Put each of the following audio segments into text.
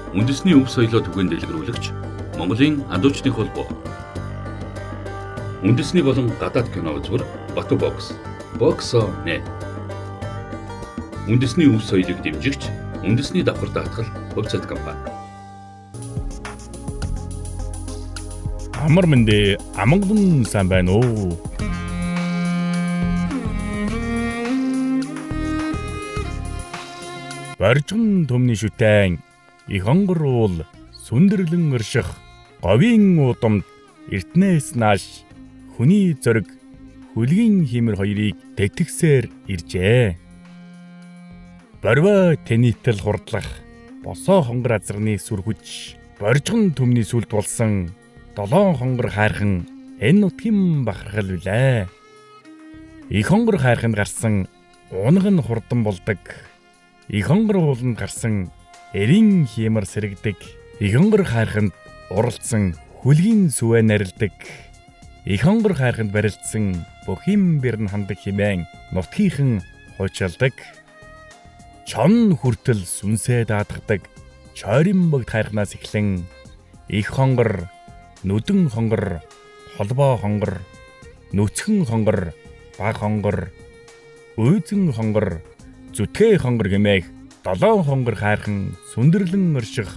Үндэсний өв соёлоо түгээн дэлгэрүүлэгч Монголын адуучны холбоо. Үндэсний болон гадаад кино үзмэр Бату бокс. Боксо нэ. Үндэсний өв соёлыг дэмжигч Үндэсний давхар даатгал хувьцаат компани. Амар мэндэ амгалан сайн байна уу? Боржгон төмний шүтэн их онгор уул сүндэрлэн орших говийн удамд эртнээс нааш хүний зориг хүлгийн хиймэр хоёрыг тэтгсээр иржээ. Борвой тэнийтэл хурдлах босоо хонгор азраны сүрхүж боржгон төмний сүлд болсон долоон хонгор хайрхан энэ нутгийн бахархал билээ. Их хонгор хайрханд гарсан унаг нь хурдан болдог. Их хонгор ууланд гарсан эрийн хиймэр сэрэгдэг. Их хонгор хайрханд уралдсан хүлгийн сүвэ нарилдаг. Их хонгор хайрханд барилдсан бүх юм бэрн хандаг хэмээн нутгийнхан хуучилдаг. Чон хүртэл сүнсээ даатгадаг. Чойрын богд хайрханаас эхлэн их хонгор, нүдэн хонгор, холбоо хонгор, нүцгэн хонгор, баг хонгор, уйзан хонгор, зүтгэе хонгор хэмээх долоон хонгор хайрхан сүндэрлэн орших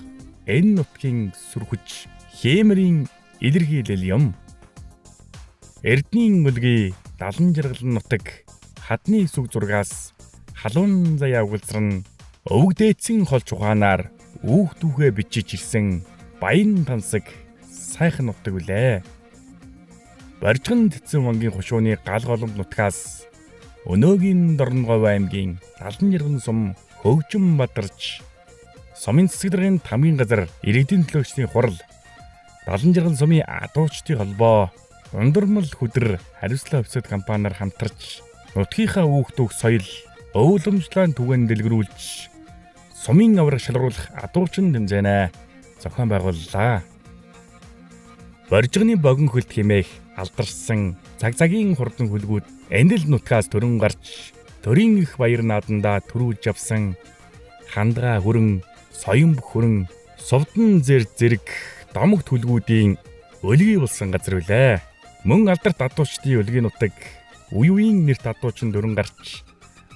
энэ нутгийн сүрхүч хэмрийн илэрхийлэл юм. Эрдний өлгий далан жаргалан нутаг хадны сүг зургаас халуун заяа угалзарна өвөг дээдсийн холч ухаанаар үүх түүхээ бичиж ирсэн баян тансаг сайхан нутаг үлээ. Боржгон тэцэн вангийн хушууны гал голомт нутгаас өнөөгийн Дорноговь аймгийн Далан жарган сум хөгжин бадарч сумын цэцэг даргын тамгийн газар иргэдийн төлөөгчдийн хурал Далан жаргал сумын адуучдын холбоо ундурмал хүдэр хариуцлага хувьцаат компаниар хамтарч нутгийнхаа үүх түүх соёл өвлөмжлөн түгээн дэлгэрүүлж сумын авраг шалруулах адуучин тэмцээнэ зохион байгууллаа. Боржигны богино хөлт хэмээх алдаршсан цаг цагийн хурдан хөлгүүд эндэл нутгаас төрөн гарч төрийн их баяр наадандаа төрүүлж авсан хандгаа хүрэн, соён хүрэн, сувдан зэр зэрэг домогт хөлгүүдийн өлгий болсон газар билээ. Мөн алдарт адуучдын өлгийн нутаг үе үеийн нэрт адуучин дөрөн гарч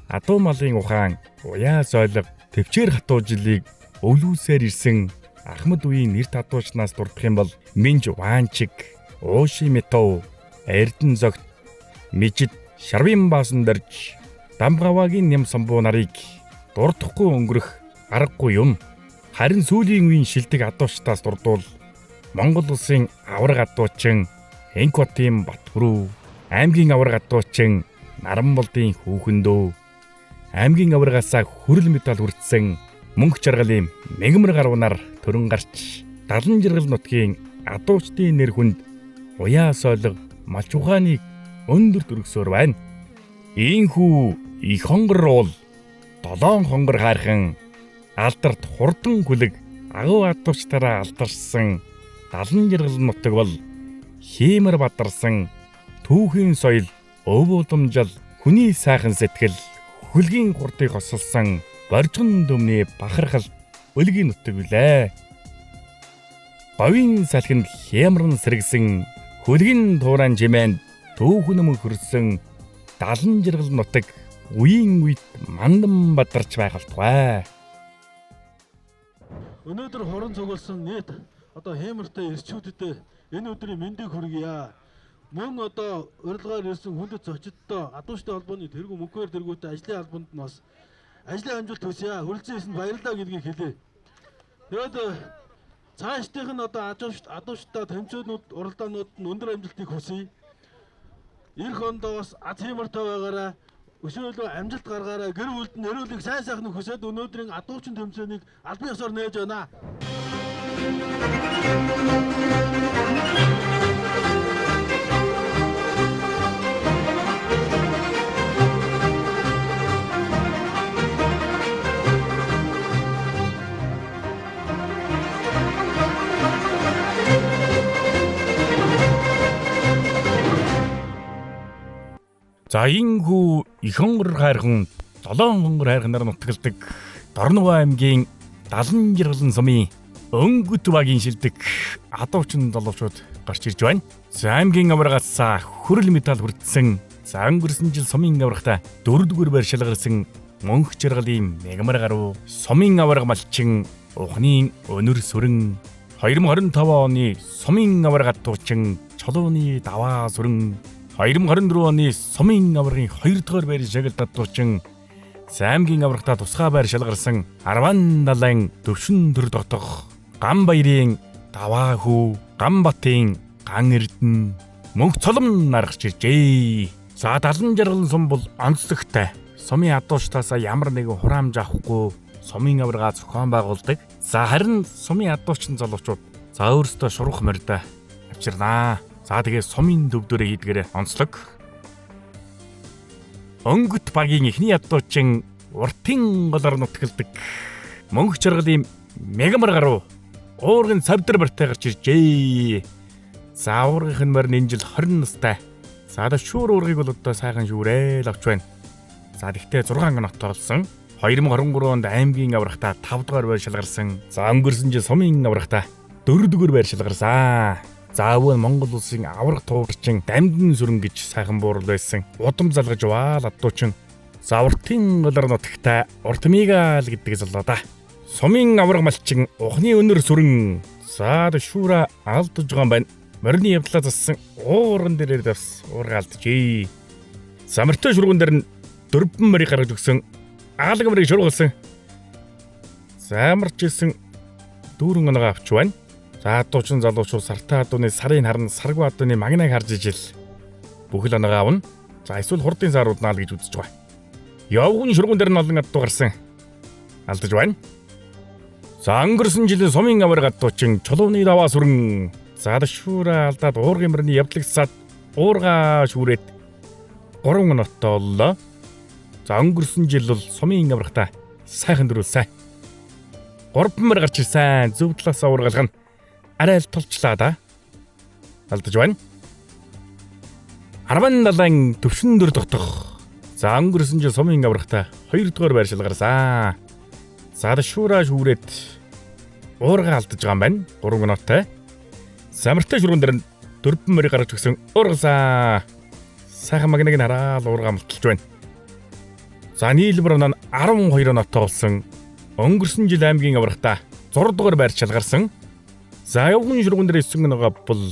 адуу малын ухаан, уяа сойлго, төвчээр хатуу жилийг өвлүүсээр ирсэн Ахмад үеийн нэрт адуучнаас дурдах юм бол Минж Ваанчиг, Ууши Метов, Эрдэн зогт, Мижид, Шарвын баасан дорж, Дамгавагийн ням самбуу нарыг дурдахгүй өнгөрөх аргагүй юм. Харин сүүлийн үеийн шилдэг адуучдаас дурдвал Монгол улсын авраг адуучин Энкотын Батбүрүү, аймгийн авраг адуучин Наранболдын хүүхэндөө, аймгийн аврагаасаа хүрэл медаль хүртсэн мөнх жаргалын мегмэр гаруунаар төрөн гарч далан жаргал нутгийн адуучдын нэр хүнд уяа сойлго малч ухааныг өндөр өргөсөөр байна. Ийхүү их хонгор уул долоон хонгор хайрхан алдарт хурдан хүлэг агуу адуучтараа алдаршсан далан жаргал нутаг бол хиймэр бадарсан түүхийн соёл өв удамжил хүний сайхан сэтгэл хөлгийн хурдыг хосолсон боржгон дөмний бахархал өлгийн нутаг билээ. Говийн салхинд хямран сэргсэн хөлгийн тууран жимээнд түүхэн өмнө хөрсөн далан жаргал нутаг үеийн үед мандан бадарч байх болтугай. Өнөөдөр хуран цугласан нийт одоо хэмэртэй ирчүүдэд энэ өдрийн мэндийг хүргье. Мөн одоо урилгаар ирсэн хүндэт зочидтой адууштай холбооны тэргүү мөнхөөр тэргүүтэй ажлын албанд нь бас ажлын амжилт хүсье. Хүрэлцэн ирсэнд баярлалаа гэдгийг хэлье. Тэгээд цаашдынх нь одоо адууштай тэмцээнүүд, уралдаанууд нь өндөр амжилтыг хүсье. Ирэх ондоо бас аз хиймэртэй байгаарай. Өсөөлөө амжилт гаргаарай. Гэр бүлд нь эрүүлэг сайн сайхныг хүсээд өнөөдрийн адуучин тэмцээнийг албан ёсоор нээж байна. За ийхүү их хонгор хайрхан долоон хонгор хайрханаар нутагладаг Дорногов аймгийн Далан жаргалан сумын Өнгөт багийн шилдэг адуучин залуучууд гарч ирж байна. За аймгийн аваргаас хүрэл медаль хүртсэн. За өнгөрсөн жил сумын аваргата 4-р байр шалгарсан мөнх жаргалын мегмар гаруй сумын аварга малчин ухны өнөр сүрэн 2025 оны сумын аварга адуучин чулууны даваа сүрэн 2024 оны сумын аваргын 2-р байр шагналт адуучин аймгийн аврагтаа тусгай байр шалгарсан 17 төвшин төр дотох Ган баярын даваа хүү, Ган батын ган эрдэнэ мөнх цолом наргарч иржээ. За далан жаргалан сум бол онцлогтой. Сумын адуучтаасаа ямар нэгэн хураамж авахгүй сумын аварга зохион байгуулдаг. За харин сумын адуучин залуучууд за өөрсдөө шургах морьдоо авчирнаа. За тэгээ сумын төвдөрөө хийдгээрээ онцлог. Өнгөт багийн эхний адуучин уртын голоор нутгалдаг. Мөнх жаргалын мегамар гаруй уургын цавдар бартай гарч иржээ. За уургийнх нь морь энэ жил 20 настай. За шүүр уургийг бол одоо сайхан шүүрээл авч байна. За тэгтээ 6 нотой болсон. 2023 онд аймгийн аврагтаа 5 дугаар байр шалгарсан. За өнгөрсөн жил сумын аврагтаа 4 дугаар байр шалгарсан. За өвөө Монгол улсын авраг туурчин дамдын сүрэн гэж сайхан буурал байсан. Удам залгаж ваал адуучин. За уртын голоор нутагтай уртмигаал гэдэг залуу да. Сумын авраг малчин ухны өнөр сүрэн за шүүра алдаж байгаа юм байна. Морины явдлаа зассан ууран дээрээ давс уурга алджээ. За морьтой шургуун дээр нь дөрвөн морийг гаргаж өгсөн. Аалга морийг шургуулсан. За амарч исэн дүүрэн онгоо авч байна. За адуучин залуучууд сартай адууны сарын харна, саргүй адууны магнаг харж ижил бүхэл онгоо авна. За эсвэл хурдын сар уднаа л гэж үзэж байгаа. Явган шургуун дээр нь олон адуу гарсан. Алдаж байна. За өнгөрсөн жилийн сумын аварга адуучин чулууны даваа сүрэн за шүүрээ алдаад уургын мөрний явдлагсаад уурга шүүрээд 3 нотой боллоо. За өнгөрсөн жил бол сумын аврагта сайхан дөрүүлсэн. 3 мөр гарч ирсэн. Зөв талаас уургалах нь арай л тулчлаа да. Алдаж байна. 17 төвшин дөр дотох. За өнгөрсөн жил сумын аврагта 2 дугаар байр шалгарсан. За шүүраа шүүрээд уурга алдаж байгаа юм байна. 3 нотой. Самартай шургуун дээр нь дөрвөн морийг гаргаж өгсөн уургалсан. Сайхан магнаг нь хараал уурга малталж байна. За нийлбэр оноо нь 12 нотой болсон. Өнгөрсөн жил аймгийн аврагта 6 дугаар байр шалгарсан. За явган шургуун дээр 9 ногоо бол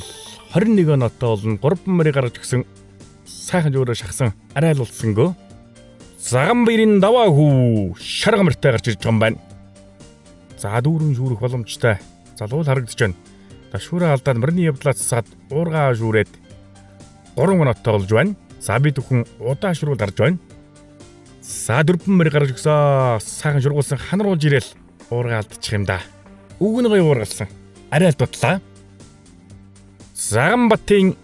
21 нотой болно. 3 морийг гаргаж өгсөн. Сайхан жөөрөө шахсан. Арай л улсангүй. Заган баярын даваа хүү шарга морьтой гарч ирж байгаа юм байна. За дүүрэн шүүрэх боломжтой. Залуул харагдаж байна. Шүүрээ алдаад морины явдлаа цасаад уургаа шүүрээд 3 нотой болж байна. За бид бүхэн удаа шүрүүл гарч байна. За дөрвөн морь гарч өгсөө. Сайхан шургуулсан ханаруулж ирээл уургаа алдчих юм да. Үг нь гоё уургалсан. Арай л дутлаа. Заган батын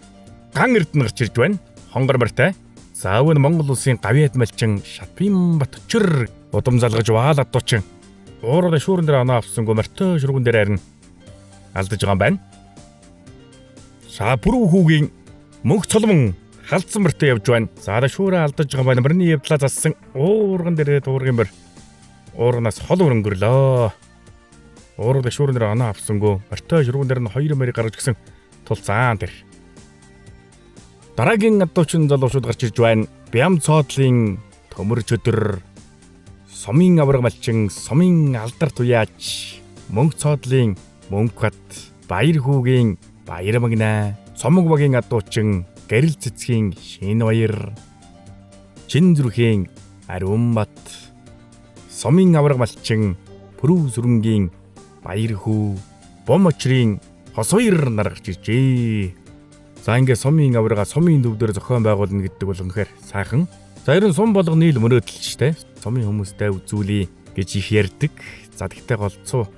ган эрдэнэ гарч ирж байна. Хонгор морьтой. За өвөө нь Монгол улсын гавьяат малчин Шатпин Батчир удам залгаж ваал адуучин. Уурга шүүрэн дээр оноо авсангүй морьтой шүргэн дээр харин алдаж байгаа юм байна. За бүрүү хүүгийн мөнх цолмон халдсан морьтой явж байна. За шүүрээ алдаж байгаа байна. Морины явдлаа зассан уурган дээрээ дуургын морь уурганаас хол өрөнгөрлөө. Уурга шүүрэн дээр оноо авсангүй морьтой шүргэн дээр нь 2 морийг гаргаж гисэн тулцаан тэр. Дараагийн адуучин залуучууд гарч ирж байна. Бям цоодлын төмөр чөдөр, сумын авраг малчин, сумын алдар туяач, мөнх цоодлын мөнх бат, баяр хүүгийн баяр магнаа, цомог багийн адуучин, гэрэл цэцгийн шинэ баяр, чин зүрхийн ариун бат, сумын авраг малчин, пүрүү сүрэнгийн баяр хүү, бом очрын хос баяр нар гарч иржээ. За ингээ сумын аварга сумын төвдөр зохион байгуулна гэдэг бол үнэхээр сайхан. За ер нь сум болгоны л мөрөөдөл ч те. Сумын хүмүүстэй үзүүлье гэж их ярьдаг. За тэгтээ голцоо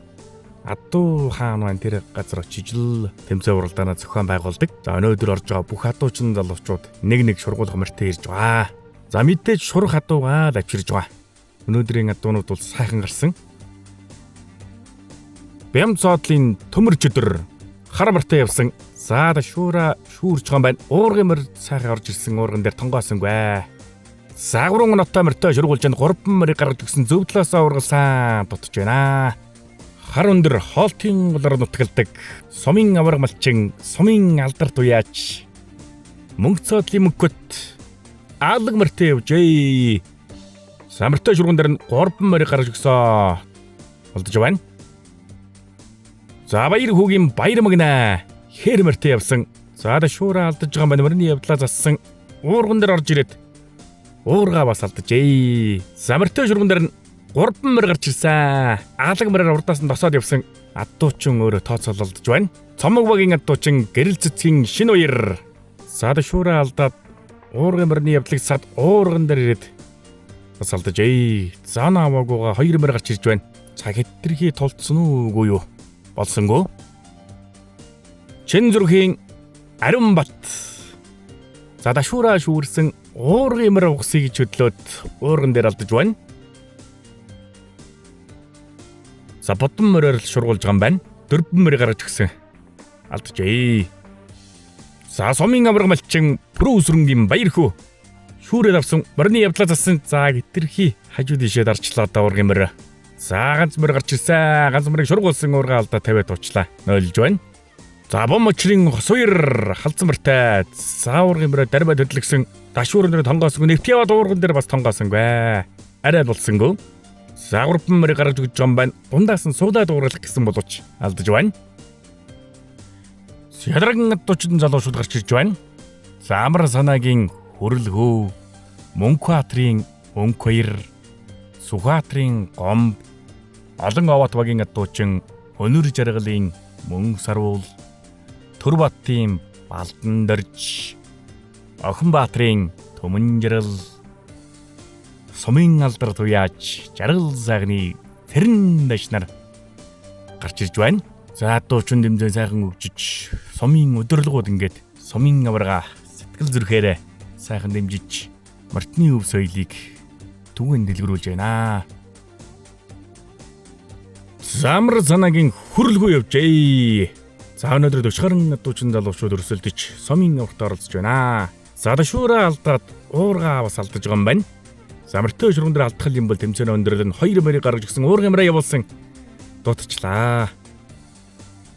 адуу хаан байна тэр газар очиж л тэмцээн уралдаанаа зохион байгуулдаг. За өнөөдөр орж байгаа бүх адуучин залуучууд нэг нэг шургуулах морьтой ирж байгаа. За мэдээж шурах адуугаа л авчирж байгаа. Өнөөдрийн адуунууд бол сайхан гарсан. Бям цоодлын төмөр чөдөр хар морьтой явсан. За шүүра шүүрч байгаа юм байна. Уургын морь сайхан орж ирсэн уурган дээр тонгоосонгүй. За 3 нотой морьтой шургуулж 3 морийг гаргаж өгсөн зөв талаасаа уургалсан дутж байна. Хар өндөр хоолтын голоор нутгалдаг сумын аварга малчин, сумын алдар туяач мөнгө цоодлын мөнгөт алаг мөртөө явжээ. Самартай шурган дээр нь 3 морь гарч өгсөн. Болдож байна. За баяр хүүгийн баяр магнаа. Хэр мөртөө явсан. За да шуураа алдаж байгаа маань мөрний явдлаа зассан. Уурган дээр орж ирээд уургаа бас алджээ. Самартай шурган дээр нь 3 морь гарч ирсэн. Алаг мороор урдаас нь тосоод явсан. Аддуучин өөрөө тооцоололдож байна. Цомог багийн аддуучин гэрэл цэцгийн шинэ үер. За да шуураа алдаад уурган морины явдлыг сад уурган дээр ирээд бас алджээ. Зана аваагүйгаа 2 морь гарч ирж байна. Цаг хэтрхий тулцсан уу үгүй юу? Болсонгүй. Чин зүрхийн Ариун бат. За дашуураа шүүрсэн уургын мөр угсыг гэж хөдлөөд уурган дээр алдаж байна. За бодон мороор л шургуулж байгаа юм байна. Дөрвөн мөр гаргаж өгсөн. Алджээ. За сумын авраг малчин пүрүү сүрэнгийн баяр хөө. Шүүрээд авсан морины явдлаа зассан. За гитрхи хажуу дишээ дарчлаа да уургын мөр. За ганц мөр гарч ирсэн. Ганц мөрийг шургуулсан уургаа алдаа тавиад уучлаа. Нойлж байна. За бом очрын хосуйр халдсан мөртэй. За уургын мөрөө дармай хөдлөгсөн. Дашуурын дээр тонгоосонгүй. Нэвт яваад уурган дээр бас тонгоосонгүй. Арай л болсонгүй. За гурван мөрийг гаргаж өгч байгаа юм байна. Дундаас нь суулаад уургалах гэсэн боловч алдаж байна. Ядраган адуучин залуучууд гарч ирж байна. За амар санаагийн хөрөлгөө, Мөнхбаатрын Өнхбаяр, Сүхбаатрын Гомб, олон овоот багийн адуучин Өнөр жаргалын Мөн саруул, Төрбатын Балдан дөрж, Охинбаатрын Төмөн жаргал, сумын алдар туяач жаргал сайхны тэрэн дашнар гарч ирж байна. За адуучин дэмжээ сайхан өгжиж, сумын өдөрлгүүд ингээд сумын аварга сэтгэл зүрхээрээ сайхан дэмжиж мартны өв соёлыг түгэн дэлгэрүүлж байна. Замар санаагийн хөрлгөө явжээ. За өнөөдөр 40 гаруй адуучин залуучууд өрсөлдөж сумын аварт оролцож байна. За дашуураа алдаад уургаа бас алдаж байгаа юм байна. Замартай шурган дээр алдах юм бол тэмцээн өндөрлөн 2 морийг гаргаж өгсөн уургын мороо явуулсан дутчлаа.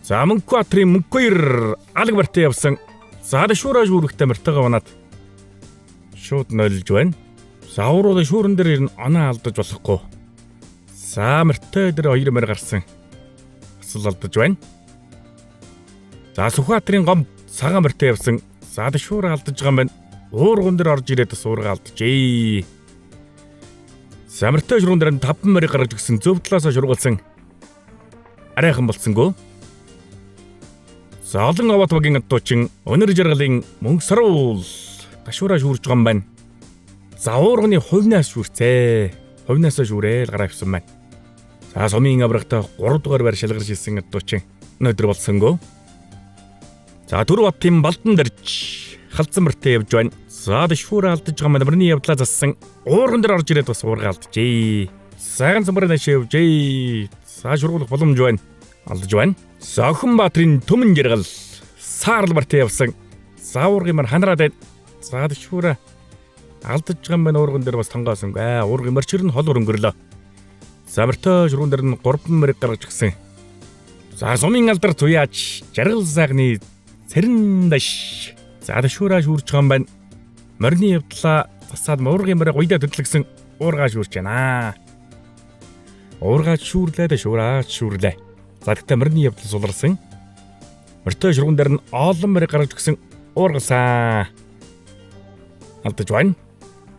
За Мөнхбаатрын Мөнхбаяр алаг мортой явсан. За дашуураа шүүрхтэй мортойгоо унаад шууд нойлж байна. За ууруу шүүрэн дээр ирнэ оноо алдаж болохгүй. За мортой дээр 2 морь гарсан. Бас л алдаж байна. За Сүхбаатрын гом цагаан мортой явсан. За дашуураа алдаж байгаа юм байна. Уурган дээр орж ирээд бас уургаа алджээ. Самартай шурган дээр 5 морийг гаргаж өгсөн зөв талаасаа шургуулсан. Арайхан болсонгүй. За олон овоот багийн адуучин Өнөр жаргалын мөнгө саруул гашуураа шүүрж байгаа юм байна. За уурганы хувнаас шүүрцээ. Хувнаасаа шүүрээл гараа авсан байна. За сумын аврагтай 3 дугаар байр шалгарч ирсэн адуучин өнөөдөр болсонгүй. За Төрөв батын балдан дэрж халдсан мөртөө явж байна. За дашуураа алдаж байгаа маань мөрний явдлаа зассан. Уурган дээр орж ирээд бас уургаа алджээ. Сайхан самбар наашаа явжээ. За шургуулах боломж байна. Алдаж байна. За Охинбаатрын төмөн жаргал саарл мартаа явсан. За уургын мар ханараад байна. За дашуураа алдаж байгаа маань уурган дээр бас тонгоосонгүй. Уургын морчир нь хол өнгөрлөө. За мөртөө шургуун дээр нь 3 морийг гаргаж өгсөн. За сумын алдар туяач жаргал сайхны цэрэн даш. За дашуураа шүүрж байгаа юм байна. Морины явдлаа засаад уургын морийг уйдаа хөдлөгсөн уургаа шүүрч байна. Уургаа шүүрлээ дашуураа шүүрлээ. За тэгтээ морины явдал суларсан. Мортой шургуун дээр нь олон морийг гаргаж өгсөн уургалсан. Алдаж байна.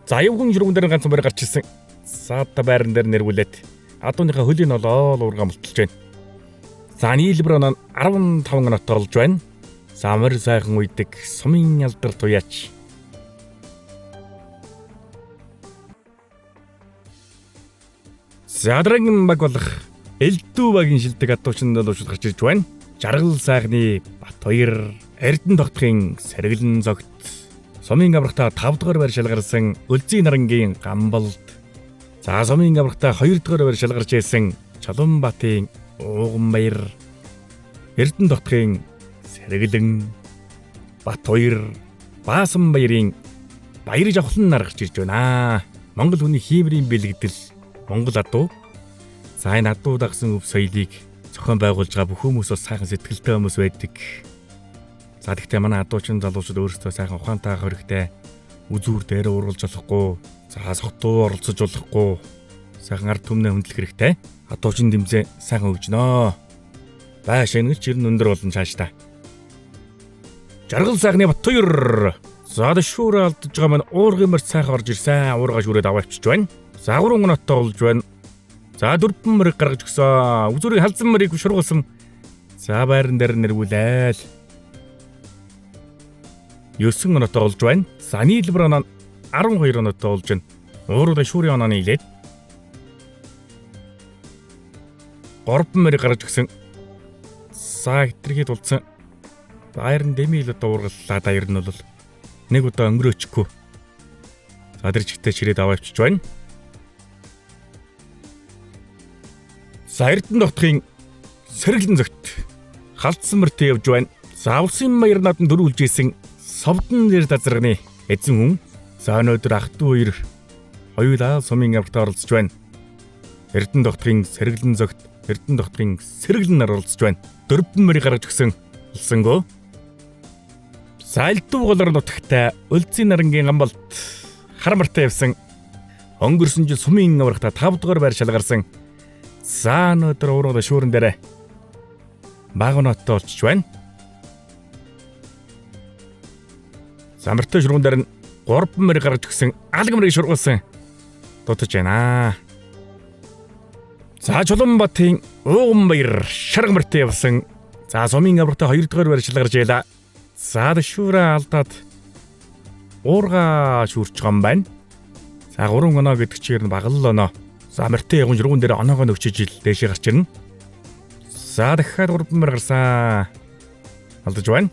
За аюухан шургуун дээр нь ганц морь гарч ирсэн. Саата байран дээр нэрвүүлээд адууныхаа хөлийн олоол уургаа мулталж байна. За нийлбэр оноо 15 оноотой болж байна. За морь сайхан уйдаг сумын алдар туяач. За дараагийн баг болох Элдүү багийн шилдэг адуучин залуучууд гарч ирж байна. Жаргал сайхны Батбаяр, Эрдэнэ тогтхын Сэргэлэн зогт, сумын аврагтаа 5 дугаар байр шалгарсан Өлзий нарангийн Гамбалд, за сумын аврагтаа 2 дугаар байр шалгарч ирсэн Чулуунбатын Ууганбаяр, Эрдэнэ тогтхын Сэргэлэн, Батбаяр, Баасан баярын Баяр жавхлан нар гарч ирж байна. Монгол хүний хиймрийн бэлэгдэл Монгол адуу. За энэ адуу дагсан өв соёлыг Зохион байгуулж байгаа бүх хүмүүс бас сайхан сэтгэлтэй хүмүүс байдаг. За тэгтээ манай адуучин залуучууд өөрсдөө сайхан ухаантай байх хэрэгтэй. Үзүүр дээр ургалж болохгүй. За согтуу оролцож болохгүй. Сайхан ард түмнээ хүндлэх хэрэгтэй. Адуучин дэмзээ сайхан хөгжнөө. Бай шингэж ер нь өндөр болон цааш та. Жаргал сайхны Батхоёр. За дэшүүрээ алдаж байгаа маань уургын мөр сайхан орж ирсэн. Уурга шүүрээд аваа авчиж байна. За 3 оноотой болж байна. За 4 мөрийг гаргаж өгсөн. Үзүүрийг халзан мөрийг шургуулсан. За байран дээр нэрвүүлээл. 9 оноотой болж байна. За нийлбэр оноо 12 оноотой болж байна. Уурга шүүрийн оноо нийлээд 3 мөрийг гаргаж өгсөн. За хитрхи тулцсан. Даяр нь дэмий л одоо уургаллаа. Даяр нь бол нэг удаа өнгөрөөчихгүй. За тэр чигтээ чирээд аваа авчиж байна. За Эрдэнэ дотхын сэргэлэн зөгт халдсан мөртөө явж байна. За улсын маяр надан дөрвөлж исэн совдон нэр дазарганы эзэн хүн. За өнөөдөр ах トゥ хоёр хоёулаа сумын аврагт оролцож байна. Эрдэнэ дотхын сэргэлэн зөгт, Эрдэнэ дотхын сэргэлэн нар оролцож байна. 4 мөрийг гаргаж өгсөн улсангүй. За элдв голоор нутагтай Улзын нарангийн гамбалт хар мартай явсан. Өнгөрсөн жил сумын аврагта 5 дугаар байр шалгарсан. За өнөөдөр уурга шүүрэн дээр баг оноотой болчих байна. За мөртөө шургуун дээр нь 3 мөрийг гаргаж өгсөн алга мөрийг шургуулсан дутаж байна. За Чулуунбатын ууган баяр шарга мөртөө явсан. За сумын аврагта 2 дугаар байр шалгарч байлаа. За дэшүүрээ алдаад уурга шүүрч байгаа юм байна. За 3 оноо гэдэг чинь баг л оноо. За мөртөө явган шургуун дээр оноогоо нөхчиж ил дээшээ гарч ирнэ. За дахиад 3 мөр гарсан. Алдаж байна.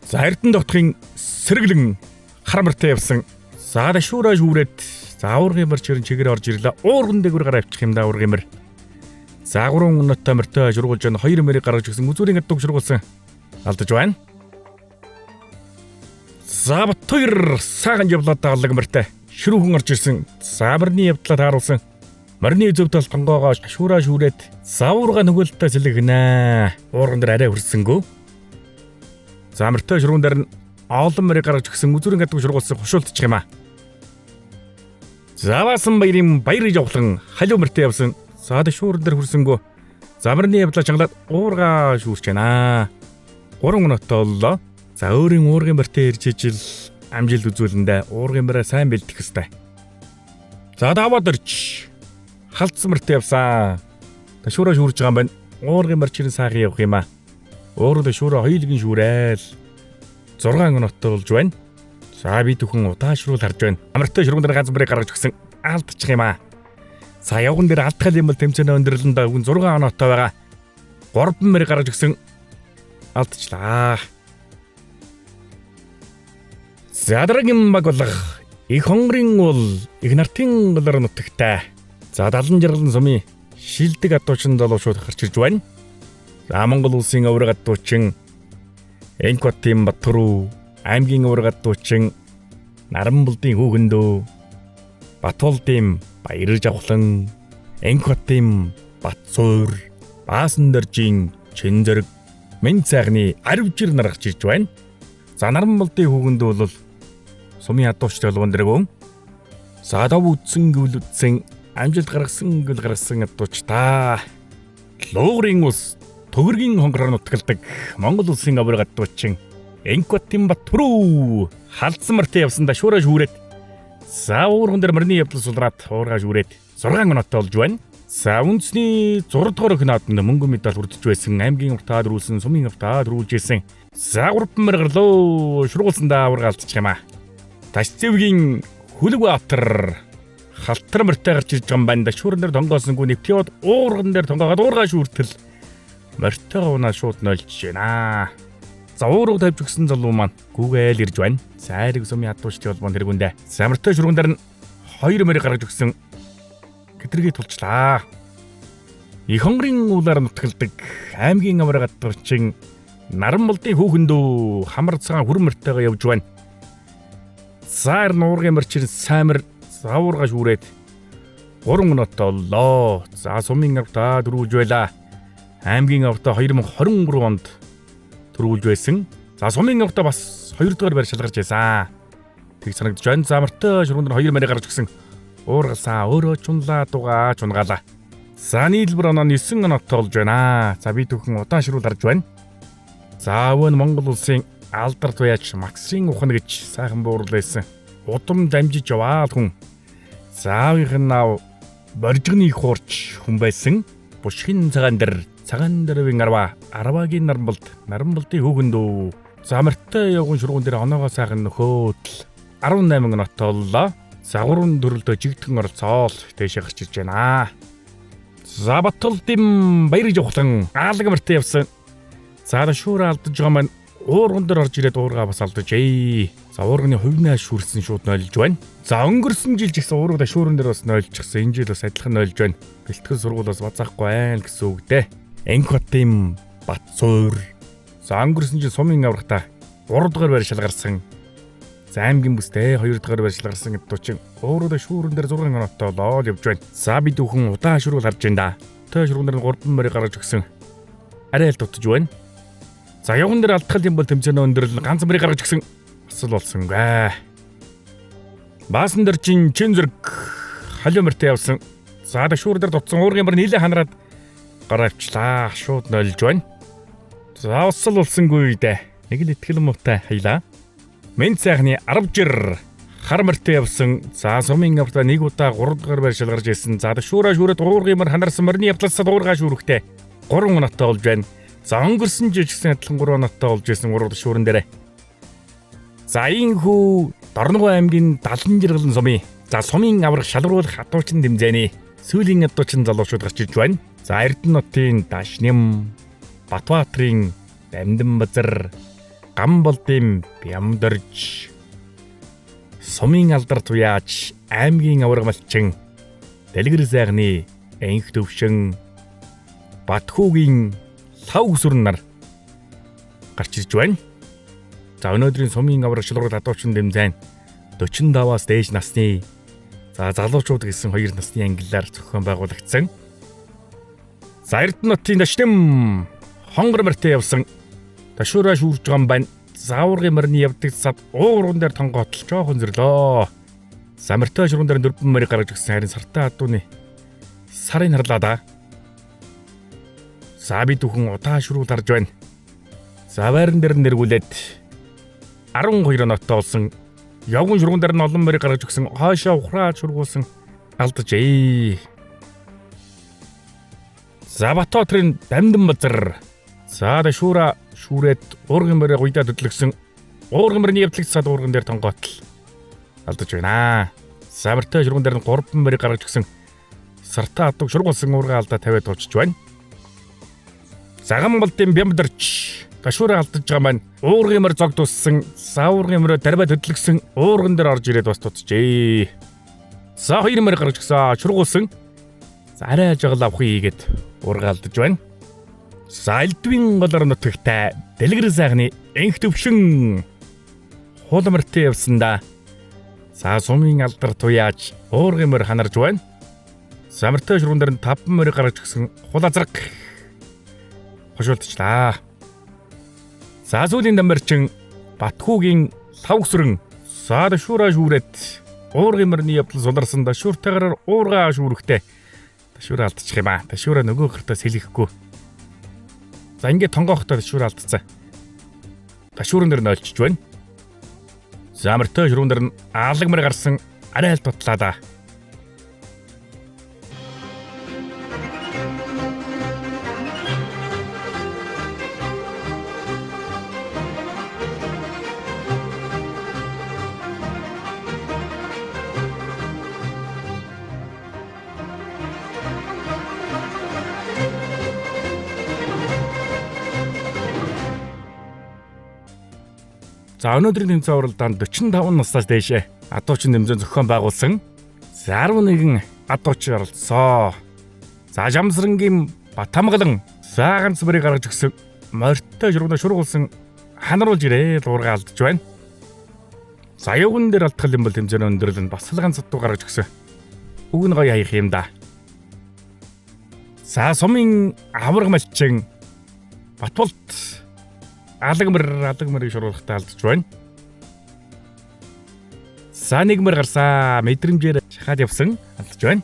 За Эрдэнэ дотхын сэргэлэн хар мөртөө явсан. За дэшүүрээ шүүрээд за уургын мөр чирэн чигээр орж ирлээ. Уурган дээгүүр гараа авчих юм да уургын мөр. За 3 оноотой мөртөө шургуулж байна. 2 мөрийг гаргаж өгсөн. Үзүүрийн гадууг шургуулсан. Алдаж байна. За Батхоёр сайхан явлаа даалаг мөртөө. Ширүүхэн орж ирсэн. За мөрний явдлаа тааруулсан. Морины зөв тал тонгоогоо шүүраа шүүрээд завуурга нүгэлтэ сэлгэнэ. Уурган дээр арай хүрсэнгүү. За мөртөө шургуун дээр нь олон мөрийг гаргаж өгсөн. Үзүүрийн гадууг шургуулсан хушуултчих юм аа. Заваасан баярын баяр явуулан халиу мөртөө явсан. За шүүрэн дээр хүрсэнгүү. За мөрний явдлаа чангалаад уурга шүүрч байна. 3 оноотой боллоо. За өөрийн уургын мөртөө ирж ижил амжилт үзүүлэндээ уургын мөрөө сайн бэлдэх ёстой. За даваад орч. Халдсан мөртөө явсан. Шүүрээ шүүрж байгаа юм байна. Уургын мөр чирэн сайхан явах юм аа. Уурга шүүрээ хоёулын шүүрээл. 6 оноотой болж байна. За би түүхэн удаашруул харж байна. Амартай шургуун дээр ганц мөрийг гаргаж өгсөн. Алдчих юм аа. За явган дээр алдхал юм бол тэмцээний өндөрлөнд өгөн 6 оноотой байгаа. 3 мөрийг гаргаж өгсөн. Алдчихлаа. За дараагийн баг болох их хонгорын уул их нартын голоор нутагтай. За далан жаргалан сумын шилдэг адуучин залуучууд гарч ирж байна. За Монгол улсын оврог адуучин Энкотын Батруу, аймгийн оврог адуучин Наранбулдын хүүхэндөө, Батулдын Баяр жавхлан, Энкотын Батсуур, Баасандэржийн Чинзэрэг, Мэн сайхны Аривжир нар гарч ирж байна. За Наранбулдын хүүхэндөө бол сумын адуучтай холбоон дэргүүн. За дав үдсэн гэвэл үдсэн, амжилт гаргасан гэвэл гаргасан адууч та. Луурын ус төгөргийн хонгороор нутгалдаг Монгол улсын оврог адуучин Энкотын Батруу халдсан мөртөө явсан да шуураа шүүрээд за уурган дээр мөрний явдал сулраад уургаа шүүрээд 6 оноотой болж байна. За үндэсний 6 дугаар өх наадамд мөнгөн медаль хүрдэж байсан, аймгийн уртаа дөрүүлсэн, сумын уртаа дөрүүлж исэн. За 3 мөр гарлоо. Шургуулсан да уургаа алдчих юм аа. Ташцэвгийн Хүлэг Баатар халтар мөртэй гарч ирж байгаа юм байна. Шүүрэн дээр тонгоосонгүй нэвтээд уурган дээр тонгоогоод уургаа шүүртэл морьтойгоо унаа шууд нойлж байна. За уурга тавьж өгсөн залуу маань гүгээл ирж байна. Сайрэг сумын адуучтай холбоон тэргүүндээ. За морьтой шурган дээр нь 2 морь гаргаж өгсөн. Гэтэргээ тулчлаа. Их хонгорын уулаар нутгалдаг аймгийн авраг адуурчин Наранбулдын хүүхэндөө хамар цагаан хүрэн морьтойгоо явж байна. За нуургын морьчир саймар завуурга шүүрээд 3 оноотой боллоо. За сумын аврагтаа дөрүүлж байлаа. Аймгийн аварга 2023 онд төрүүлж байсан. За сумын аварга бас 2 дугаар байр шалгарч байсан. Тэг санагдаж байна. За морьтой шурган дээр 2 морь гарч өгсөн. Уургалсан өөрөө чунлаа дугаа чунгаалаа. За нийлбэр оноо 9 оноотой болж байна. За би түүхэн удаан ширүүл харж байна. За өвөө нь Монгол улсын алдар туяач Максийн ухан гэж сайхан буурлаасан. Удам дамжиж яваал хүн. За аавынх нь аав боржигны хуурч хүн байсан. Бушгийн цагаан дээр цагаан дэрвийн арва, арвагийн нарамбалд, нарамбалдын хүүхэн дүү. За морьтой явган шургуун дээр оноогоо сайхан нөхөөдл 18 оноотой боллоо. За гурван төрөлдөө жигдхэн оролцоол дээшээ гарч ирж байна. За Баталдын баяр жавхлан аалаг морьтой явсан. За шүүр алдаж байгаа маань уурган дээр орж ирээд уургаа бас алджээ. За уурганы хувнаа шүрсэн шууд нойлж байна. За өнгөрсөн жил ч гэсэн уургада шүүрэн дээр бас нойлчихсан. Энэ жил бас адилхан нойлж байна. Бэлтгэл сургуулиас базаахгүй байна гэсэн үг дээ. Энкотын Бат суур. За өнгөрсөн жил сумын аврагта 3 дугаар байр шалгарсан. За аймгийн бүстэй 2 дугаар байр шалгарсан гэдэг чинь уургада шүүрэн дээр 6 оноотой болоод явж байна. За бид бүхэн удаан шүрүүл харж байна да. Той шүргэн дээр 3 морь гаргаж өгсөн. Арай л дутаж байна. За явган дээр алдхал юм бол тэмцээн өндөрлөн ганц мөрийг гаргаж өгсөн. Бас л болсонгүй. Баасан дээр чин чин зэрэг халиу мөртөө явсан. За шүүр дээр дутсан уургийн мөр нийлээ ханараад гараа авчлаа. Шууд нойлж байна. За бас л болсонгүй дээ. Нэг л итгэл муутай хаялаа. Мэнд сайхны 10 жир хар мөртөө явсан. За сумын авралаа нэг удаа 3 дугаар байр шалгарч ирсэн. За шүүраа шүүрээд уургийн мөр ханарсан мөрний явдлаасаа уургаа шүүрэхтэй 3 оноотой болж байна. За өнгөрсөн жил ч гэсэн адилхан 3 оноотой болж исэн 3 дахь шүүрэн дээр. За ийхүү Дорногов аймгийн 70 жиргэлэн сумын. За сумын аврах шалруулах хатуучин тэмцээний сүүлийн ядуучин залуучууд гарч ирж байна. За Эрдэнэ хотын Дашням, Батбаатрын Дамдин базар, Гамболдын Бямдорж, сумын алдар туяач аймгийн аварга малчин, Дэлгэр сайхны Энх төвшин, Батхүүгийн Лав гүсвэр нар гарч ирж байна. За өнөөдрийн сумын авраг шалралт адуучин дэмзэн 45-аас дээш насны за залуучууд гэсэн хоёр насны ангиллаар зохион байгуулагдсан. За Эрдэнэ хотын Дашням хонгор морьтой явсан. Ташуураа шүүрж байгаа юм байна. Зааврын морины явдаг сад уурган дээр тонгоотл жоохон зөрлөө. За морьтой шурган дээр дөрвөн морийг гаргаж өгсөн, харин сартай адууны сарын харлаа да. За бид бүхэн удаан шүрүүл харж байна. За байран дээр нэргүүлээд 12 оноотой болсон. Явган шурган дээр нь олон морийг гаргаж өгсөн. Хойшоо ухраа шургуулсан алджээ. За Батбаатрын Дамдин базар. За шүүра шүүрээд уурган морийг уйдаа хөдлөгсөн. Уурган морины явдлагч сад уурган дээр тонгоотл алдаж байна. За морьтой шурган дээр нь 3 морийг гаргаж өгсөн. Сартаа адууг шургуулсан уургаа алдаа тавиад туучж байна. Заган болдын Бямдарч ташуураа алдаж байгаа маань уургын морь зог туссан, саургын морь дарбай хөдлөгсөн уурган дээр орж ирээд бас тутжээ. За 2 морь гаргаж өгсөн, шургуулсан. За арай жагал авах хийгээд уургаа алдаж байна. За элдвийн голоор нутагтай Дэлгэр сайхны Энх төвшин хулмарт явсан да. За сумын алдар туяаж уургын морь ханарж байна. Самартай шурган дээр нь 5 морь гаргаж өгсөн, хулазраг хошуулдчихлаа. За сүүлийн дамбарчин Батхүүгийн лав гүсрэн саад шүүраа шүүрээд уургын морины явдал суларсан да шүүртэйгээр уургаа шүүрэхтэй ташуураа алдчих юм аа. Ташуураа нөгөө гартаа сэлэхгүй. За ингээд тонгоохтой ташуураа алдцсан. Ташууран дээр нойлчж байна. За морьтой шурган дээр нь алаг морь гарсан, арай л дутлаа да. За өнөөдрийн тэмцээн уралдаанд 45 наснаас дээш адуучин тэмцээн зохион байгуулсан. За 11 адууч оролцсоо. За Жамсрангийн Батамгалан за ганц мөрийг гаргаж өгсөн. Морьтой шургууна шургуулсан ханаруулж ирээ уургаа алдаж байна. За юуган дээр алдах юм бол тэмцээн өндөрлөн бас л ганц адуу гаргаж өгсөн. Уг нь гоё хаях юм да. За сумын авраг малчин Батболт алагмар алаг мэрийг шуруулахтаа алдаж байна. За нэг мөр гарсаа, мэдрэмжээр шахаад явсан, алдаж байна.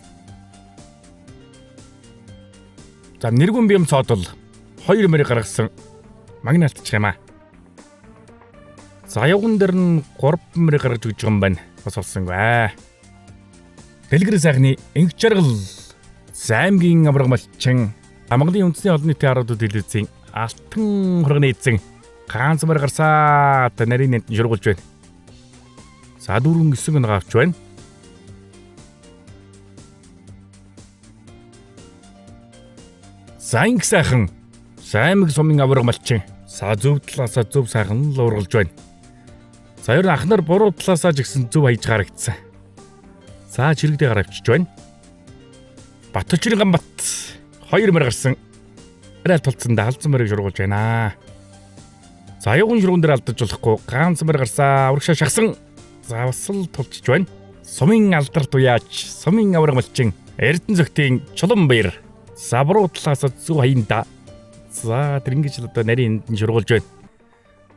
За нэргүн бием цоодол 2 мөрийг гаргасан, магна алдчих юм аа. За явган дээр нь 3 мөрийг гаргаж өгч байгаа юм байна. Бас олсонгүй. Дэлгэр сайхны инх жаргал аймгийн авраг малчин Монголын үндэсний олон нийтийн 10 телевизийн алтан хурганы эзэн ганц мөр гарсаа, нарийн нэнтэн шургуулж байна. За дөрвөн 9 оноо авч байна. За инх сайхан аймаг сумын авраг малчин. За зөв талаасаа зөв сайхан л ургалж байна. За ер нь ах нар буруу талаасаа ч гэсэн зөв хайж харагдсан. За чирэгдээ гар авчиж байна. Батөчрийн Ганбат 2 мөр гарсан. Арай тулцсан да халзан мөрийг шургуулж байна. За аюугын шургуун дээр алдаж болохгүй, ганц мөр гарсаа, урагшаа шахсан. За бас л тулчж байна. Сумын алдар туяач, сумын авраг малчин Эрдэнэ зөвхтийн Чулуун баяр. За буруу талаас зөв хаянда. За тэр ингэж л одоо нарийн энд нь шургуулж байна.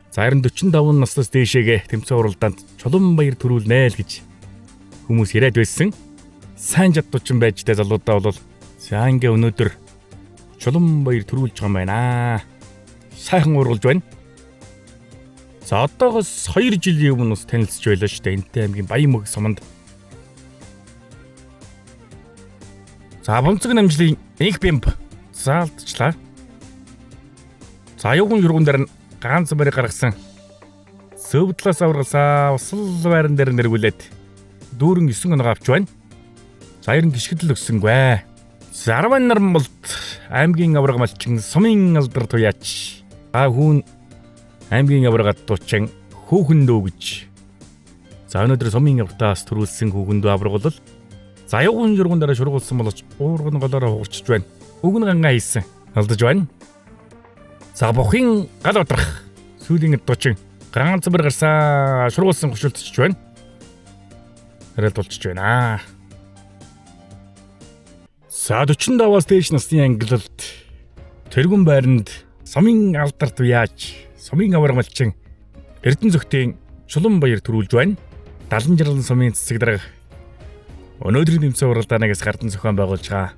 За харин 45 наснаас дээшээгээ тэмцээн уралдаанд Чулуун баяр төрүүлнэ л гэж хүмүүс яриад байсан. Сайн чадварчин байж тэ залуудаа бол за ингээ өнөөдөр Чулуун баяр төрүүлж байгаа юм байна. Сайхан ургалж байна. За одоогоос 2 жилийн өмнө бас танилцж байлаа шүү дээ. Энтэй аймгийн Баян мөг суманд. За бонцог намжлын инх бимб заалтчлаа. За аюугын шургуун дээр нь ганц мөрийг гаргасан. Зөв талаас аваргалсаа, усал байран дээр нэргүүлээд дүүрэн 9 оноо авч байна. За ер нь гიშгэдэл өссөнгүй. За 10 наран болт аймгийн аварга малчин сумын алдар туяач. А хүүн аймгийн аварга дуучин хүүхэн дөө гэж. За өнөөдөр сумын авартаас төрүүлсэн хүүхэн дөө аварга бол за аюугын шургуун дээр шургуулсан боловч уурган голоороо хугарчж байна. Үгэн гангаа хийсэн. Алдаж байна. За бухын гал бадрах сүүлийн дуучин ганц мөр гарсаа, шургуулсан, гошилдчихж байна. Арай тулчж байна. За 45-аас дээш насны ангилалд тэргүн байранд сумын алдарт яаж сумын аварга малчин Эрдэнэ зөвхтийн Чулуун баяр төрүүлж байна. 70 жаргал сумын цэцэг дарга өнөөдрийн тэмцээн уралдаанаас гардан зохион байгуулж байгаа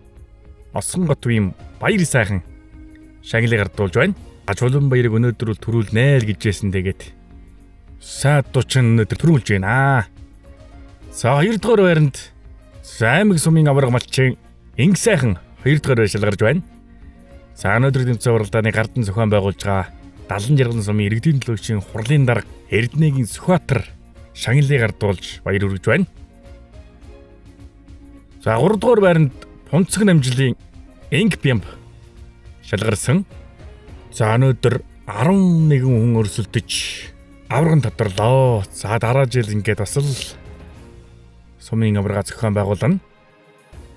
Осгон готвын баяр сайхан шагналыг гардуулж байна. Чулуун баярыг өнөөдөр бол төрүүлнэ л гэж хэлсэн, тэгээд саад дуучин өнөөдөр төрүүлж байна. За 2 дугаар байранд аймаг сумын аварга малчин Инг сайхан 2 дугаар байр шалгарч байна. За өнөөдөр тэмцээн уралдааны гардан зохион байгуулж байгаа 70 жаргал сумын иргэдийн төлөөгчийн хурлын дарга Эрдэнэгийн Сүхбаатар шагналыг гардуулж баяр хүргэж байна. За 3 дугаар байранд Пунцэг намжлын Инг Бямб шалгарсан. За өнөөдөр 11 хүн өрсөлдөж аварган тодорлоо. За дараа жил ингээд бас л сумын аварга зохион байгуулна.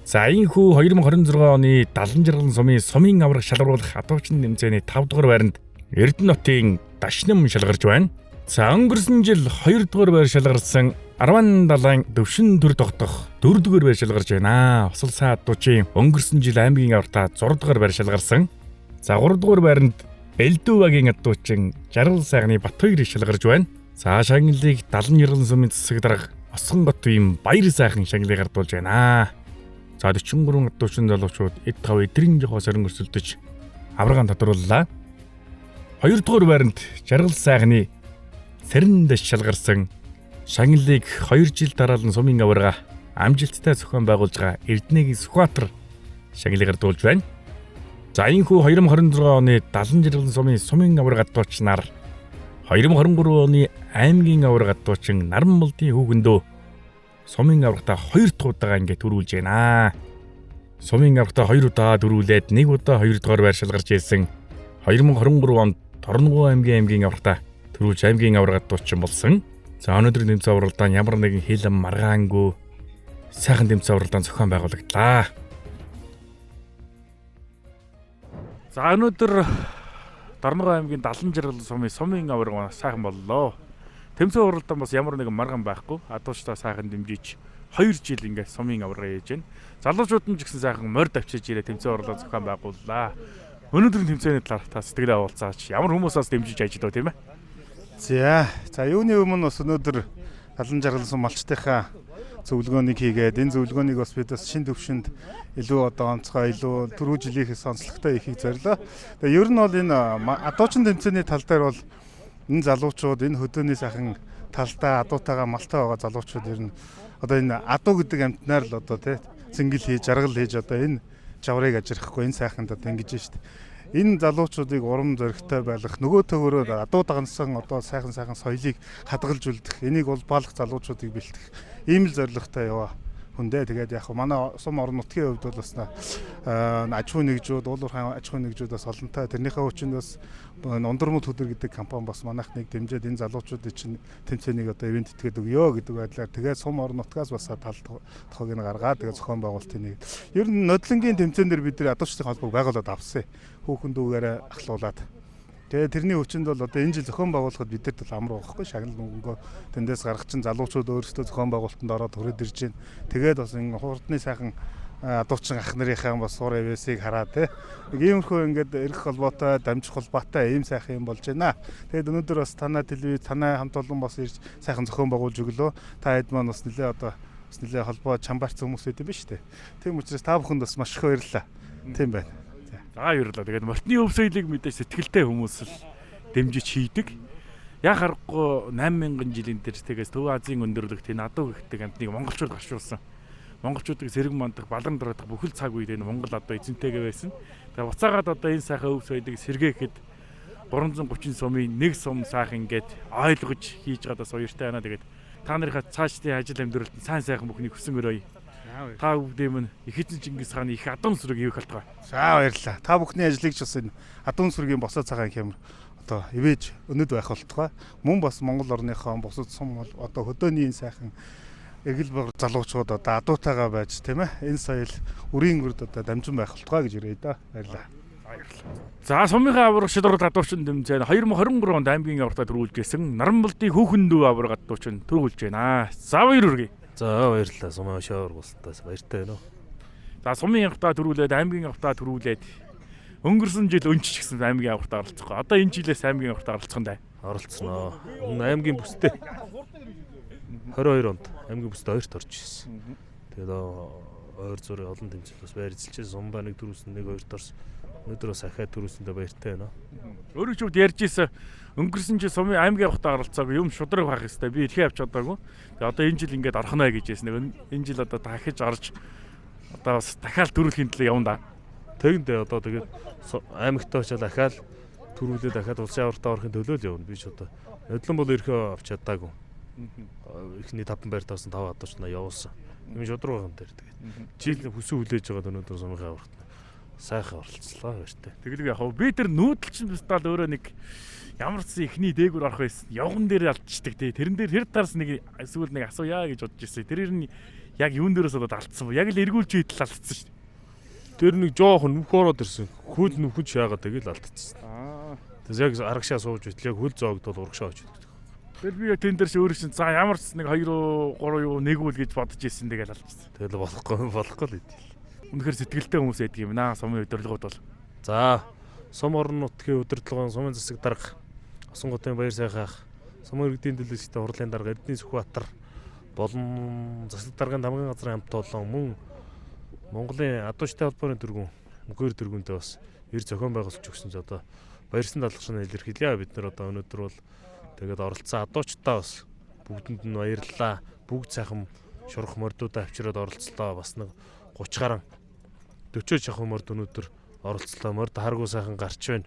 За энэхүү 2026 оны 70 жаргал сумын сумын аварга шалгаруулах адуучин нэмзээний 5 дугаар байранд Эрдэнэ хотын Дашнам шалгарч байна. За өнгөрсөн жил 2 дугаар байр шалгарсан 17 төвшин төр тогтох 4 дугаар байр шалгарч байна. Усал саад дуучийн өнгөрсөн жил аймгийн авартаа 6 дугаар байр шалгарсан. За 3 дугаар байранд Элдүвагийн адуучин Жаргал сайхны Батхоёр шалгарч байна. За шагналыг 70 жаргал сумын засаг дарга Осгон готвын баяр сайхан шагналыг гардуулж байна. За 43 адуучин залуучууд эд тав эдрийн жохоо сорин өрсөлдөж аваргаан тодрууллаа. 2 дугаар байранд Жаргал сайхны Сэрэн дэш шалгарсан, шагналыг 2 жил дараалан сумын аварга амжилттай зохион байгуулж байгаа Эрдэнэгийн Сүхбаатар шагналыг гардуулж байна. За энэхүү 2026 оны 70 жаргал сумын сумын аварга адуучнаар 2023 оны аймгийн аварга адуучин Наран болдын хүүхэндөө сумын аваргатаа 2 дахь удаага ингээд төрүүлж байна. Сумын аваргатаа 2 удаа төрүүлээд 1 удаа 2 дугаар байр шалгарч ирсэн. 2023 онд Торногоо аймгийн аваргатаа төрүүлж аймгийн аварга адуучин болсон. За өнөөдрийн тэмцээн уралдаан ямар нэгэн хилэм маргаангүй сайхан тэмцээн уралдаан зохион байгуулагдлаа. За өнөөдөр Дорногов аймгийн 70 жаргал сумын сумын аварга сайхан боллоо. Тэмцээн уралдаан бас ямар нэгэн маргаан байхгүй. Адуучдаа сайхан дэмжиж 2 жил ингээд сумын аварга хийж байна. Залуучууд нь ч гэсэн сайхан морд авчиж ирээ тэмцээн орлоо зохион байгууллаа. Өнөөдрийн тэмцээний талаар та сэтгэлээ уулзаач. Ямар хүмүүсээс дэмжиж ажиллав тийм ээ? За юуны өмнө бас өнөөдөр Далан жаргал сум малчтынхаа зөвлөгөөнийг хийгээд энэ зөвлөгөөнийг бас бид бас шин төвшөнд илүү одоо онцгой илүү түрүү жилийнхээс онцлогтой хийхийг зорилоо. Тэгээ ер нь бол энэ адуучин тэмцээний тал дээр бол энэ залуучууд энэ хөдөөний сайхан талдаа адуутайгаа малтай байгаа залуучууд ер нь одоо энэ адуу гэдэг амтнаар л одоо тий цэнгэл хийж жаргал хийж одоо энэ жаврыг ажирахгүй энэ сайханд одоо ингэж шít. Энэ залуучуудыг урам зоригтой байлгах, нөгөө төгөөрөө адуу дагнасан одоо сайхан сайхан соёлыг хадгалж үлдэх, энийг бол баалах залуучуудыг бэлтгэх ийм л зорилготой яваа хүндээ. Тэгээд яг манай сум орон нутгийн хувьд бол бас аж ахуйн нэгжүүд, уул уурхайн аж ахуйн нэгжүүд бас олонтой. Тэрнийхээ хүчинд бас Ундурмуд хөдөр гэдэг компани бас манайхныг дэмжиж энэ залуучуудын чинь тэмцээнийг одоо ивент этгээд өгөө гэдэг байдлаар тэгээд сум орон нутгаас бас тал тохог нь гаргаад тэгээд зохион байгуулалтын нэг. Ер нь нодлонгийн тэмцээн дээр бид нар адуучдын холбоог байгуулад авсан. Хүүхэн дүүгээрээ ахлуулаад. Тэгээд тэрний хүчинд бол одоо энэ жил зохион байгуулахад бидэрт бол амар байхгүй шагнал мөнгөө тэндээс гаргах чинь залуучууд өөрсдөө зохион байгуулалтанд ороод хүрээд ирж байна. Тэгээд бас энэ хурдны сайхан адуучин ах нарынхаа бас сур авьяасыг хараад те. Нэг иймэрхүү ингээд эрэх холбоотой, дамжих холбоотой ийм сайхан юм болж байна. Тэгээд өнөөдөр бас танай телевиз, танай хамт олон бас ирж сайхан зохион байгуулж өглөө. Та хэд маань бас нэлээ одоо бас нэлээ холбоо чамбарц хүмүүс байд юм биш үү? Тийм учраас та бүхэнд бас маш их баярлалаа. Тийм байна. За баярлалаа. Тэгээд мортны өв соёлыг мэдээж сэтгэлтэй хүмүүс л дэмжиж хийдэг. Яг харахгүй 8000 жилийн дээр тэгээс Төв Азийн өндөрлөгт энэ адуу гэх амтныг монголчууд гарчуулсан. Монголчуудыг сэрэг мандах, балан дурах бүхэл цаг үед энэ Монгол адуу эзэнтэйгээ байсан. Тэгээ буцаагаад одоо энэ сайхан өв соёлыг сэргээхэд 330 сумын нэг сум сайхан ингээд ойлгож хийж байгаа бас уяртай байна. Тэгээд та нарынхаа цаашдын ажил амьдралд сайн сайхан бүхнийг хүсэн өрөөе. Та бүгдийн минь их эзэн Чингис хааны их адуун сүрэг ивэх болтугай. За баярлалаа. Та бүхний ажлыг ч бас энэ адуун сүргийн босоо цагаан хямар одоо ивэж өнөд байх болтугай. Мөн бас Монгол орныхоо бусад сум одоо хөдөөний энэ сайхан эргэл богор залуучууд одоо адуутайгаа байж тийм ээ энэ соёл үрийн үрд одоо дамжин байх болтугай гэж ирээ да. Баярлалаа. За сумынхаа авраг шударга адуучин тэмцээн 2023 онд аймгийн аврагтаа төрүүлж исэн Наранбалдын хүүхэн дүү авраг адуучин төрүүлж байна. За баяр хүргэе. За баярлалаа. Сумын шоур болтойс баяртай байна уу? За сумын аврагтаа төрүүлээд аймгийн аврагтаа төрүүлээд өнгөрсөн жил өнчч гэсэн аймгийн аврагтаа оролцохгүй. Одоо энэ жилээс аймгийн аврагтаа оролцох нь да. Оролцсноо. Өмнө аймгийн бүстэй 22 онд аймгийн бүстэй хоёрт орж ирсэн. Тэгээд ойр зургийн олон тэмцээн бас байр эзэлжээ. Сумдаа нэг төрүүлсэн, нэг хоёрт орсон. Өнөөдөр бас ахиад төрүүлсэндээ баяртай байна. Өөрөө ч үд ярьж исэн өнгөрсөн жил сумын аймгийн аврагтаа оролцоогүй юм шудраг байх хэвээр би эрхээ авч чадаагүй. Тэгээ одоо энэ жил ингээд орох нэ гэж хэлсэн. Энэ жил одоо дахиж орж одоо бас дахиад төрүүлэхийн төлөө явна да. Тэгэндээ одоо тэгээд аймагтаа очиад ахиад төрүүлээд ахиад улсын аврагтаа орохын төлөө л явна. Би ч одоо нодлон бол эрхээ авч чадаагүй. Эхний 5 байр тоосон 5 адууч на явуулсан. Юм шудраг байх юм дээр тэгээд жил хүсүү хүлээж байгаа өнөөдөр сумынхаа аврагт сайхан оролцлоо баяртай. Тэгэлгүй яг би тэр нүүдэлчин бистал өөрөө нэг ямар ч ихний дээгүүр орох байсан. Явган дээр алдчихдаг тий. Тэрэн дээр тэр талаас нэг эсвэл нэг асууя гэж бодож ирсэн. Тэр нь яг юун дээрээс болоод алдсан. Яг л эргүүлж хийтэл алдсан шүү дээ. Тэр нэг жоохон нүх ороод ирсэн. Хөл нүхэн шаагаад тэгэл алдчихсан. Тэгээс яг арагшаа сууж битл яг хөл зоогдвол урагшаа очиж гэдэг. Тэр би яг тэн дээр чи өөр чинь за ямар ч нэг 2 3 юу нэг үл гэж бодож ирсэн тэгэл алдчихсан. Тэгэл болохгүй л идэв. Үнэхээр сэтгэлтэй хүмүүс байдаг юм аа сумын удирдлагууд бол. За сум орон нутгийн удирдлагын сумын засаг дарга Осонготын баяр сайхан ах, сум иргэдийн төлөөсөлтөй хурлын дарга Эрдэнэ Сүхбаатар болон засаг даргын дамгын газрын хамт олон мөн Монголын адуучтай холбооны тэргүүн Мөнхөр тэргүүнтэй бас эр зохион байгуулж өгсөн ч одоо баярсан даалгаврыг илэрхийлье. Бид нар одоо өнөөдөр бол тэгээд оролцсон адуучтай бас бүгдэнд нь баярлалаа. Бүгд сайхан шурах мордуудаа авчираад оролцлоо. Бас нэг 30 гаруй 40 шахуу морд өнөөдөр оролцлоо. Морд харгу сайхан гарч байна.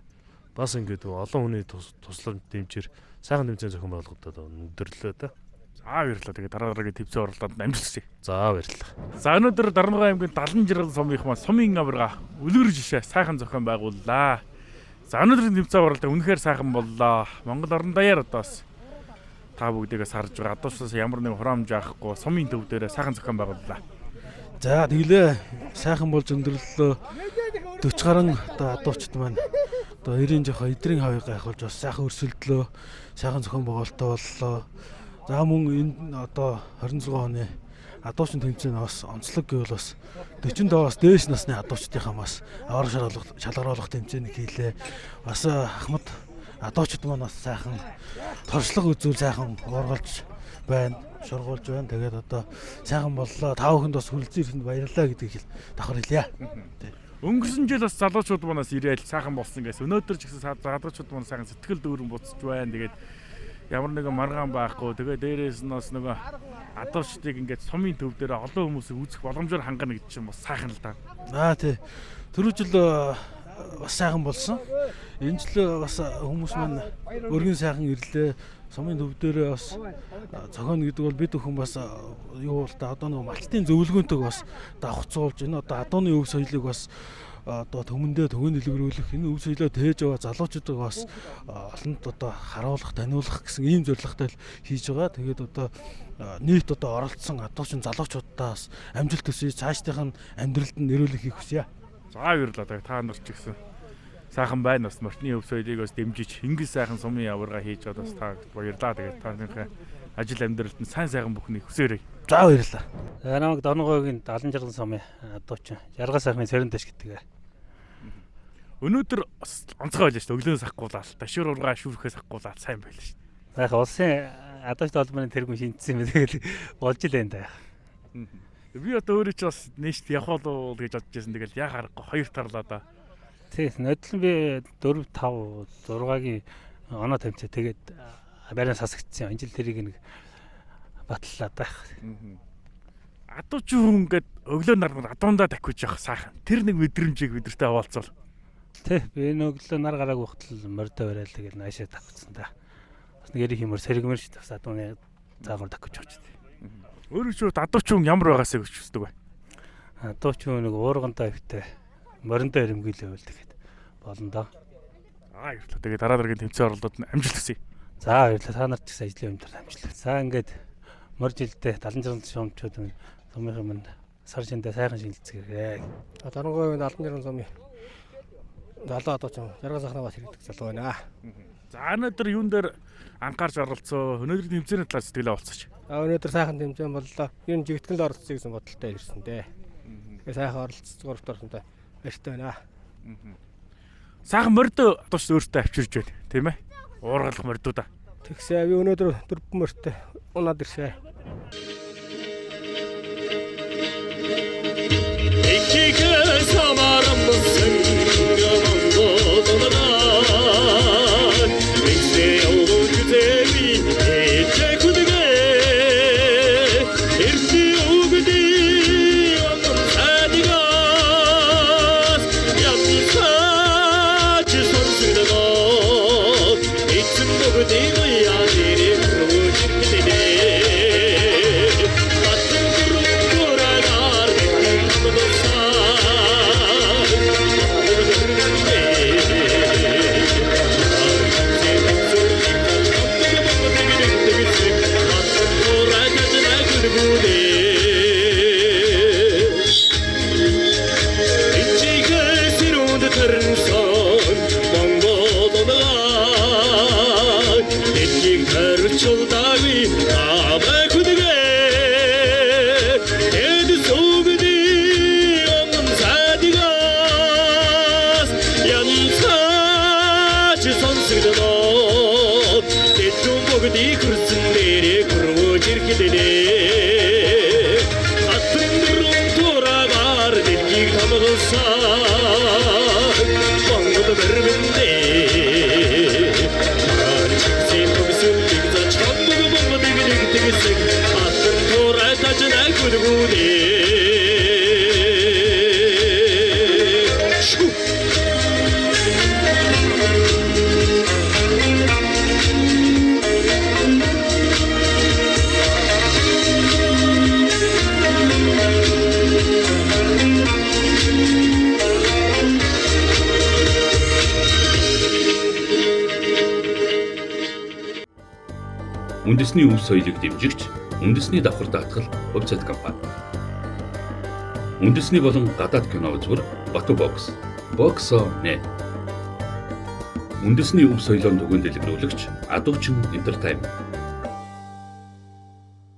Бас ингээд олон хүний тусламж дэмжир сайхан тэмцээн зохион байгуулагдаад өндөрлөө да. За баярлалаа. Тэгээд дараа дараагийн тэмцээн оролдоод амжилт хүсье. За баярлалаа. За өнөөдөр Дармага аймгийн Далан жаргал сумынх маань сумын аварга үлгэр жишээ сайхан зохион байгууллаа. За өнөөдрийн тэмцээн оролдоо үнэхээр сайхан боллоо. Монгол орон даяар одоо бас та бүгдийгээс харж байгаа. Адуушаас ямар нэг хураамж авахгүй сумын төв дээр сайхан зохион байгууллаа. За тэглээ сайхан болж өндөрлөлөө. 40 гаруй одоо адуучд маань одоо 90 жохоо эдрийн хавыг гайхуулж бас сайхан өрсөлдлөө, сайхан зохион байгуулалтаа боллоо. За мөн энэ одоо 26 оны Адуучин тэмцээн бас онцлог гэвэл бас 45-аас дээш насны адуучдынхаа бас авар шалгаруулах тэмцээнийг хийлээ. Бас ахмад адуучид маань бас сайхан туршлага үзүүл сайхан уургалж байна, шургуулж байна. Тэгээд одоо сайхан боллоо. Та бүхэнд бас хүрэлцэн ирэхэд баярлалаа гэдгийг давхар хэлье. Өнгөрсөн жил бас залуучууд манаас ирээл сайхан болсон гэсэн. Өнөөдөр ч гэсэн залуучууд маань сайхан сэтгэл дүүрэн буцаж байна. Тэгээд ямар нэгэн маргаан байхгүй. Тэгээ дээрээс нь бас нөгөө адуучдыг ингээд сумын төв дээр олон хүмүүсийг үзэх боломжоор хангана гэж чинь бас сайхан л да. Аа тий. Түрүү жил бас сайхан болсон. Энэ жил бас хүмүүс маань өргөн сайхан ирлээ. Сумын төв дээр бас зохион гэдэг бол бид бүхэн бас юу бол та одоо нөгөө малчтын зөвлөгөөнтэйг бас давхцуулж энэ одоо адууны өв соёлыг бас одоо төмөндөө төгөн дэлгэрүүлэх энэ өв соёлоо тээж яваа залуучуудыг бас олонд одоо харуулах, таниулах гэсэн ийм зорилготой л хийж байгаа. Тэгээд одоо нийт одоо оролцсон адуучин залуучуудаа бас амжилт хүсье. Цаашдынх нь амьдралд нь нэрөөлөх хийх хүсье. За баярлалаа. Та нар ч гэсэн сайхан байна бас морьтны өв соёлыг бас дэмжиж ингэж сайхан сумын аварга хийж байгаа бас та баярлалаа. Тэгээд та нарынхаа ажил амьдралд нь сайн сайхан бүхнийг хүсээрэй. За баярлалаа. За намайг Доногогийн 76 сумын адуучин Жаргал сайхны Цэрэндэш гэдэг. Өнөөдөр бас онцгой байлаа шүү дээ. Өглөө сахгуулаад, ташуур ургаа шүүрхээ сахгуулаад сайн байлаа шүү дээ. За яг улсын адуучид холбооны тэргүүн шинжсэн юм. Тэгээд болж л байна да. Би одоо өөрөө ч бас нээшт явах болов гэж бодож байсан. Тэгэл яа харахгүй хоёр тарлаа да. Тий, нодлон би 4 5 6-гийн оноо тавьчихаа. Тэгээд барин сасагдсан. Энэ жил тэрийг нэг баталлаа да. Адуучин хүн ингээд өглөө нар адуундаа давхиж явах сайхан. Тэр нэг мэдрэмжийг бидэртэй хаваалцвал. Тий, би энэ өглөө нар гараагүй хөтөл мордо барайл тэгэл наашаа давхицсан да. Бас нэг эрих юмэр сэргмэр шүү дээ. Бас адууны заагуур давхиж явчих. Өөрөө ч адуучин хүн ямар байгаасаа гэж хүсдэг вэ? Адуучин хүн нэг уургандаа өвтэй мориндоо ирэмгийлээ байл тэгээд болно доо. Аа баярлалаа. Тэгээд дараа дараагийн тэмцээн оролдоод нь амжилт хүсье. За баярлалаа. Та нарт ч гэсэн ажлын өндөр амжилт. За ингээд морь жилдээ 76 сумчууд сумынхан минь сар шиндээ сайхан шинэлцгээрэй. Дорногов 76 сумын залуу адуучин Жаргал сайхнаа бас хэрэгдэг залуу байна. За өнөөдөр юун дээр анхаарч оролцоо. Өнөөдрийн тэмцээний талаар сэтгэлээ олцооч. Өнөөдөр сайхан тэмцээн боллоо. Ер нь жигтгэл оролцъё гэсэн бодолтой ирсэн дээ. Тэгээ сайхан оролцсон 3 дахь орсонтой баяртай байна. Сайхан морд адууч өөртөө авчирж байна, тийм ээ? Уургалах мордуудаа. Тэгсээ би өнөөдөр 4 морьтой унаад ирсэн. İki kez amarımsın Mongolar Bizde yolu güzeli Çekudge İrsi ugdi Onun sadigas Yapsa çısonsuzdan İçim bugdi Yadiri Rucikdini Attım kurum kuralar Үндэсний өв соёлыг дэмжигч үндэсний давхар даатгал хувьцаат компани. Үндэсний болон гадаад кино үзбэр Бату бокс. Боксо нэ. Үндэсний өв соёлоор түгээн дэлгэрүүлэгч Адуучин Entertainment.